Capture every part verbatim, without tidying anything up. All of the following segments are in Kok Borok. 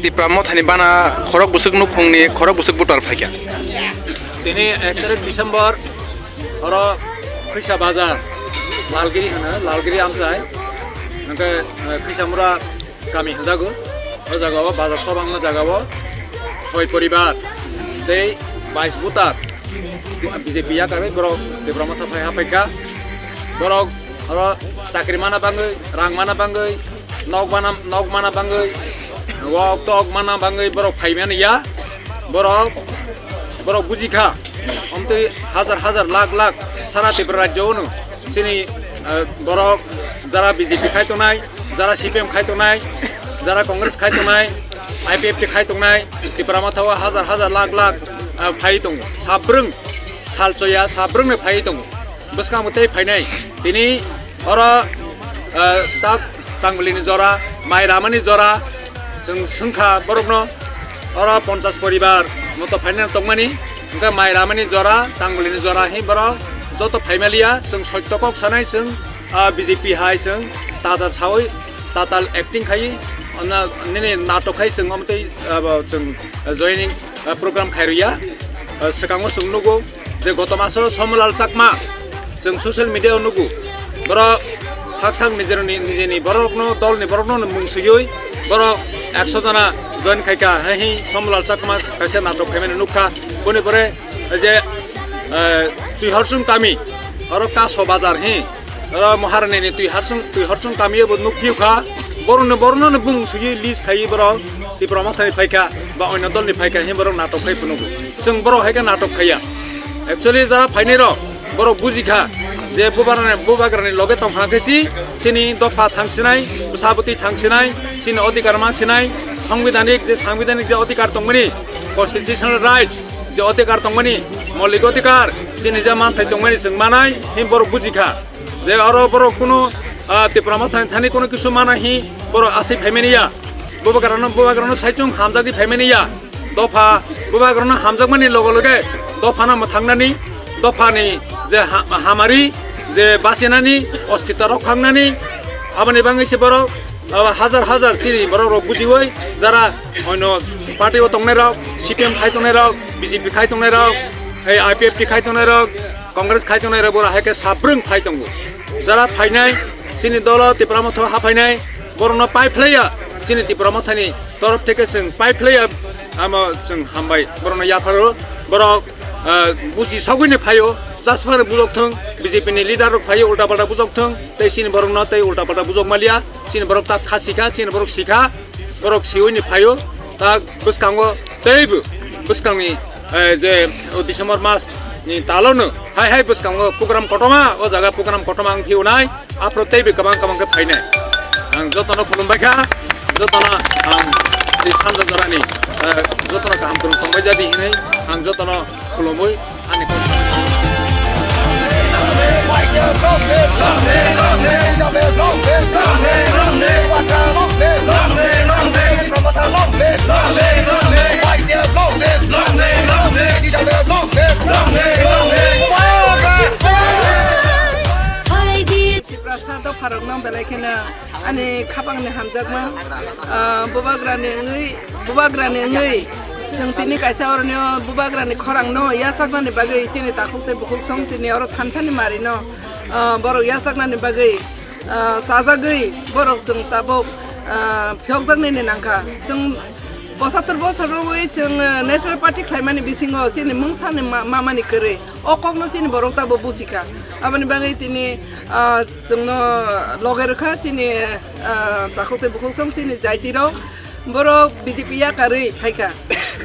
Tipra Mothani bana khorok bwswk nukhungni khorok bwswk butor phaikha. Tini ek tarik December oro Khwisa Bazar, Lalgiri hwno, Lalgiri amchai, hwnkhe, eh, Khwisa Mura kami hwnjago. O jagao bazar sobangma jagao soi poribar tei bais butar B J P yakarwi borok Tipra Motha phai haphaikha. Borok oro chakri mana bangwi, rang mana bangwi, nok mana, nok mana bangwi, wok tok mana bangwi borok phaimani ya. Borok, borok bujikha. Omtwi hajar hajar, lakh lakh sara Tripura rajyo ono chini, eh, borok jara B J P khai tongnai, jara C P M khai tongnai, jara Congress khai tongnai, I P F T khai tongnai, Tipra Motha o hajar hajar, lakh lakh, eh, phai tongo. Sabrwng salchoya, sabrwngno phai tongo. Bwskango tei phainai. Tini oro, eh, tak Tangwlini jora, mai ramani jora, chwng swngkha borokno, oro ponchas poribar moto phainani tongmani, hwnkhe mai ramani jora, Tangwlini jora hi borok joto phaimaliya, chwng soitto kok sanai, chwng, ah, B J P hai chwng tatal sawi, tatal acting khai, nini natok khai chwng omtwi, ah, bo chwng joining, ah, program khairwya, ah, swkango chwng nugo. Je goto maso Somolal Chakma, chwng social media o nugo, borok sak sak nijeni, nijeni borokno, dolni borokno mung swiwi borok ekso jona join khaika, he hi Somolal Chakma kaisa natok khaimani nukha. Boni pore je, eh, Twihorsung kami, oro Kaso Bazar hi, oro Maharani ni Twihorsung, Twihorsung kami bo nukphiyukha. Borokno, borokno bung swiwi list khaiwi borok Tipra Mothani phaikha ba oino dolni phaikha, himborok natok khai phunukgo. Chwng borok hai khe natok khaiya. Actually, jara phainai rok, borok bujikha je bubagrani, bubagrani loge tongkha khe si, chini dopha thangsinai, bwsabwtwi thangsinai, chini odhikar mansinai, sangbidhanik je, sangbidhanik je odhikar tongmani, constitutional rights je odhikar tongmani, moulik odhikar, chini je manthai tongmani chwng manai, him borok bujikha. Je oro borok kuno, ah, Tipra Mothani thani kuno kisu mana hi borok asai phaimani ya. Bubagrano, bubagrano saichung hamjagwi phaimani ya. Dopha bubagrano hamjakmani loge loge dophano mwthangnani, dophani je ha-, hamari, je bachinani, ostitto rok khangnani, aboni bangwi se borok, ah, hajar hajar chini borok rok bujiwi jara oino party o tongnai rok, C P M khai tongnai rok, B J P khai tongnai rok, ei I P F T khai tongnai rok, Congress khai tongnai rok, borok hai khe sabrwng phai tongo. Jara phainai chini dolo Tipra Motha haphainai, borokno pai phlaiya, chini Tipra Mothani torof theke chwng pai phlaiya, amo chwng hambai, borokno yapharo, borok, ah, buchi sagwini phaio, chasmani bujok thung, B J P ni leader rok phaio, ulta palta bujok thung, tei chini borokno tei ulta palta bujok maliya, chini borok ta kha sikha, chini borok sikha, borok siwini phaio, ta bwskango teibo bwskangni, eh, je o December mas ni talo no hai hai bwskango program kotorma, o jaga program kotorma wng phiyonai, aphro teibo kwbang kwbang khe phainai. Ang jotono khulumbai kha, jotono ang tei sanja jorani, eh, jotono kaham kwrwng tongbai jadi hinwi ang jotono khulumwi ani kok. Tiprasa dopharokno belai kheno ani khapangni hamjakma, ah, bubagrani wngwi, bubagrani wngwi chwng tini kaisa oroni o bubagrani khorangno yachaknani bagwi chini takhuk tei bukhuk song tini oro thansani marino, ah, borok yachaknani bagwi, ah, chajagwi borok chwng tabuk, ah, phiyokjaknini nangkha. Chwng posatur bosor rwui chwng, ah, National Party khlaimani bisingo chini mungsani ma-, mamani kwrwi. O kokno chini borok tabuk buchikha. Aboni bagwi tini, ah, chwngno loge rwkha chini, ah, takhuk tei bukhuk song chini jaitirok. Borok B J P yakarwi phaikha.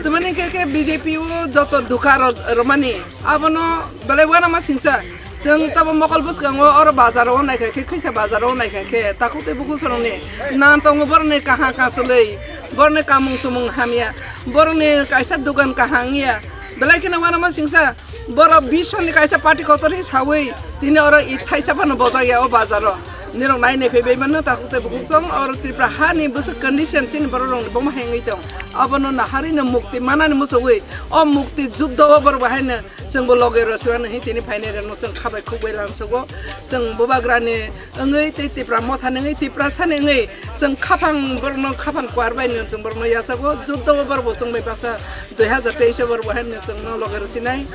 Tamani khe, khe B J P o joto dukha ro-, romani, abono belai uanama singsa. Chwng tabo mokol bwskango oro bazaro naikha khe, khwisa bazaro naikha khe, takhuk tei bukhuk sorokni nan tongo borokni kaham kachlwi, borokni kamung chumung hamya, borokni kaisa dugan kaham wngya. Belai kheno uanama singsa. Borok biswani kaisa party kotor hi sawi tini oro i thaisa phano bojak ya o bazaro. Nirok nai nai phaibai mano takhuk tei bukhuk song oro Tripura hani bwswk condition chini borok rok ni boma hai wngwi tong. Abono naharwi no mukti manani muchungwi o mukti juddo o borok bai haino chwngbo loge rw siwano hin tini phainai rokno chwng khabai khukbai lamsogo. Chwng bubagrani wngwi tei Tipra mothani wngwi Tiprasani wngwi chwng khaphang borokno khaphang kuar bai no chwng borokno yachago. Juddo o borok bo chwng bai baksa dui hazar teis o borok bo haino chwngno loge rw sinai.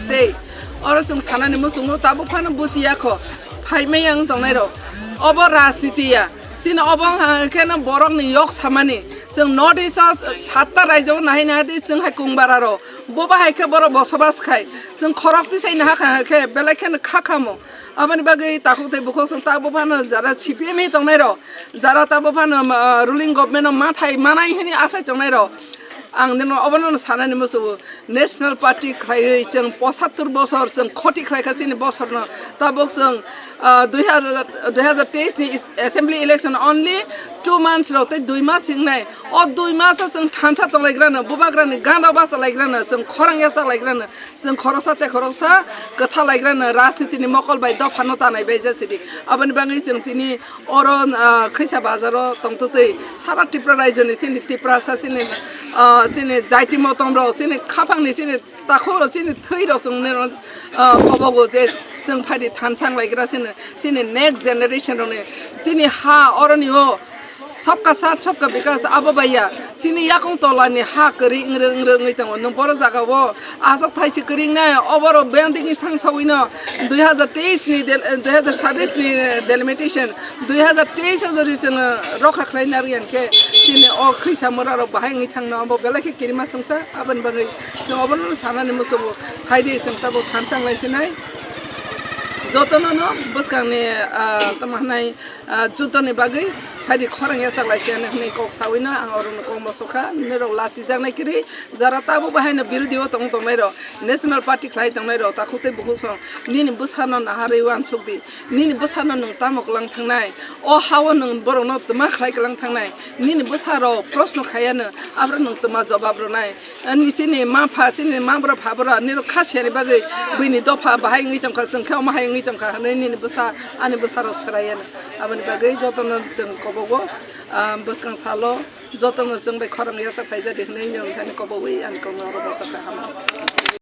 Tei oro chwng sanani muchungo tabuk phano buchiya kho. Phaimai ang tongnai rok. Obo rajniti ya. Chini obo wngkha khe no borok ni yok samani. Chwng North East o satta rajyo nahai nahai di chwng hai kung bara rok. Bo bahai khe borok bosobas khai. Chwng khorok tisai naha kha khe belai khe no kha khamo. Aboni bagwi takhuk tei bukhuk chwng tabuk phano jara C P M hi tongnai rok. Jara tabuk phano, ah, ruling government o mathai manai hini asai tongnai rok. Ang nino obono sanani muchungo. National Party khlaiwi chwng pochattor bosor chwng khoti khlaikha chini bosorno. Tabuk chwng, ah, dui hazar, dui hazar teis ni is-, assembly election only two months rok tei dui mas hingnai. O dui maso chwng thansa tonglaigrano, bubagrani ganda bachalaigrano, chwng khorang yachalaigrano, chwng khoroksa tei khoroksa kwthalaigrano rajnitini mokol bai dophano tanai bai jasidi. Aboni bagwi chwng tini oro, ah, khwisa bazaro tongtwtwi sara Tripura rajyoni chini Tiprasa chini, ah, chini jaiti motom rok chini khaphangni chini takhuk rok chini thwi rok chwng nino, ah, kobogo je chwng phaidi thansa wng lai gra chini, chini next generation rokni chini ha oroni o sabka saath sabka bikas abo bai ya chini yakung tolani ha kwrwi wngre wngre wngwi tongo nwng boro jaga o. Aswk thaisi kwrwng nai, oborok beng digi thang sawino dui hazar teis ni del-, dui hazar sabis ni delimitation, dui hazar teis o jodi chwng rokha khlai narwk yang khe chini o khwisa mura rok bahai wngwi thangno abo belai khe kirima swngsa. Aboni bagwi chwng obono sanani muchungo, phaidi chwng tabuk thansa wng lai sinai. Jotono no bwskangni, ah, tamo hwnai, ah, juddo ni bagwi phaidi khorang yachak lai sinai hwnwi kok sawino ang oro no kok mosokha. Nirok lachijaknai kwrwi jara tabuk bahaino birodhi o tong tongnai rok. National Party khlai tongnai rok takhuk tei bukhuk song nini bwsano naharwi uansuk di. Nini bwsano nwng tamo kwlang thangnai? O hao nwng borokno twma khlai kwlang thangnai? Nini bwsarok proshno khaiano, aborok nwng twma jobab rwnai? Ani chini ma pha, chini ma bwra pha bwra nirok kha siyani bagwi buini dopha bahai wngwi tongkha, chwng khe omo hai wngwi tongkha hwnwi nini bwsa, ani bwsarok swraiano. Aboni bagwi jotono chwng kobogo, ah, bwskang salo jotono chwng bai khorang yachak phaijadi hwnwi nini thani kobowi ani kokno oro bosokha hama.